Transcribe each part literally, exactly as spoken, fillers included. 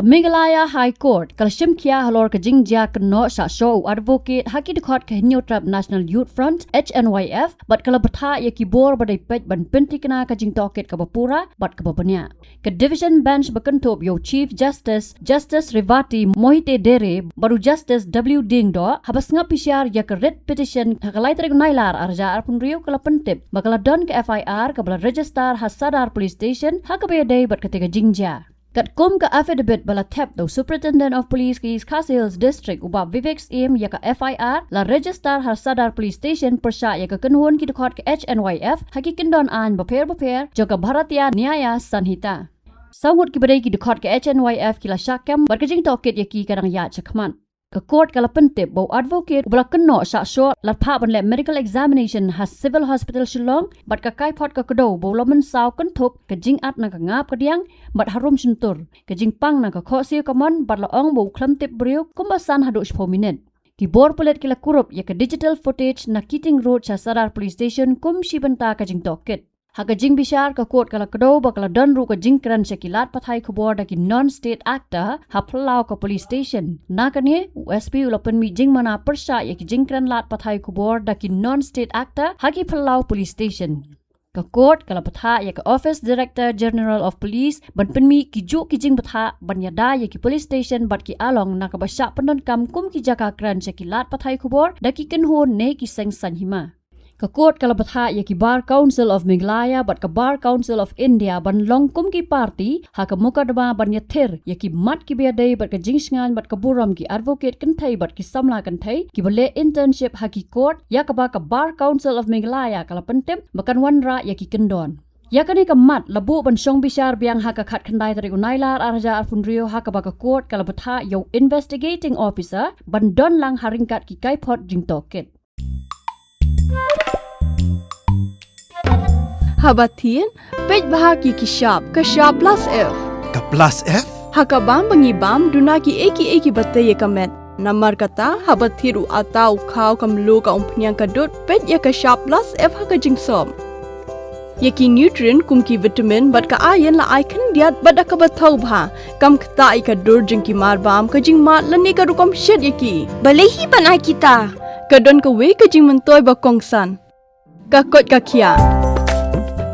Meghalaya High Court ka la shim khia halor ka jingjia kynnoh shah shoh u advocate ha ki dkhot ka Hynñiewtrep National Youth Front, H N Y F, bad ka la bthah ïa ki bor ba dei peit ban pynthikna ka jingtohkit kaba pura bad kaba bniah. Ka Division Bench ba kynthup ïa u Chief Justice, Justice Revati Mohite Dere bad u Justice W Diengdoh, haba sngap bishar ïa ka writ petition ha ka lai tarik u Nailar arhajar arphew hynriew, ka la pyntip ba ka la don ka F I R kaba la register ha Sadar Police Station ha kaba ïadei bad katei ka jingjia. Katkum ka affidavit ba la thep da u Superintendent of Police ka East Khasi Hills District, u Bah Vivek Syiem, ïa ka F I R la register ha Sadar Police Station pyrshah ïa ka kynhun ki dkhot ka H N Y F ha ki kyndon aiñ bapher bapher jong ka Bharatiya Nyaya Sanhita. Saw ngut kiba dei ki dkhot ka H N Y F ki la shah kem bad ka jingtohkit ïa ki ka dang ïaid shakhmat. Ka court ka la pyntip ba u advocate uba la kynnoh shah shoh la phah ban leh medical examination ha Civil Hospital Shillong bad ka kaiphod ka kdew ba u la mynsaw kynthup ka jingat na ka ngap ka diang bad harum shyntur, ka jingpang na ka khohsiew kamon bad la ong ba u khlem tip briew kumba san haduh shiphew minit. Ki bor pulit ki la kurup ïa ka digital footage na Keating Road sha Sadar Police Station kum shi bynta ka jingtohkit. Ha ka jingbishar, ka court ka la kdew ba ka la don ruh ka jingkren sha ki lad pathai khubor da ki non-state actor ha phyllaw ka police station. Na kane, u S P u la pynmih jingmana pyrshah ïa ki jingkren lad pathai khubor da ki non-state actor ha ki phyllaw police station. Ka court ka la bthah ïa ka Office Director General of Police ban pynmih kijuh ki jingbthah ban ïada ïa ki police station bad ki along na kaba shah pyndonkam kum ki jaka kren sha ki lad pathai khubor da ki kynhun ne ki seng saiñ hima. Ka court ka la bthah ïa ki Bar Council of Meghalaya bad ka Bar Council of India ban long kum ki party ha ka mukotduma ban ïathir ïa ki mat kiba ïadei bad ka jingshngaiñ bad ka burom ki advocate kynthei bad ki samla kynthei kiba leh internship ha ki court, ïa kaba ka Bar Council of Meghalaya ka la pyntip ba kan wanrah ïa ki kyndon. Ïa kane ka mat la buh ban shong bishar biang ha ka khatkhyndai tarik u Nailar arhajar arphew hynriew, ha kaba ka court ka la bthah ïa u investigating officer ban don lang ha ryngkat ki kaiphod jingtohkit. Haba thied, peit bha ïa ki shap, ka shap plus F. Ka plus F? Ha ka bam ba ngi bam, duna kiei kiei kiba tei ïa ka met. Namar kata, haba thied u atta, u khaw, ka mluh, ka umphniang, ka dud, peit ïa ka shap plus F ha ka jingsop. Ïa ki nutrient kum ki vitamin bad ka iron la ai khyndiat bad da kaba thaw bha. Kam ktah ïa ka dur jong ki marbam, ka jingmad lane ka rukom shet ïa ki. Balei hi ban ai kita? Ka don kawei ka jingmyntoi ba kongsan. Ka koit ka khiah.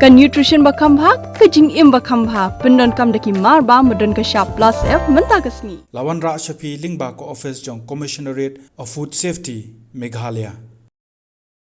Ka nutrition ba kham bha, ka jingim ba kham bha. Pyndonkam da ki marbam ba don ka shap plus F mynta ka sngi. La wanrah sha phi lyngba ka office jong Commissionerate of Food Safety, Meghalaya.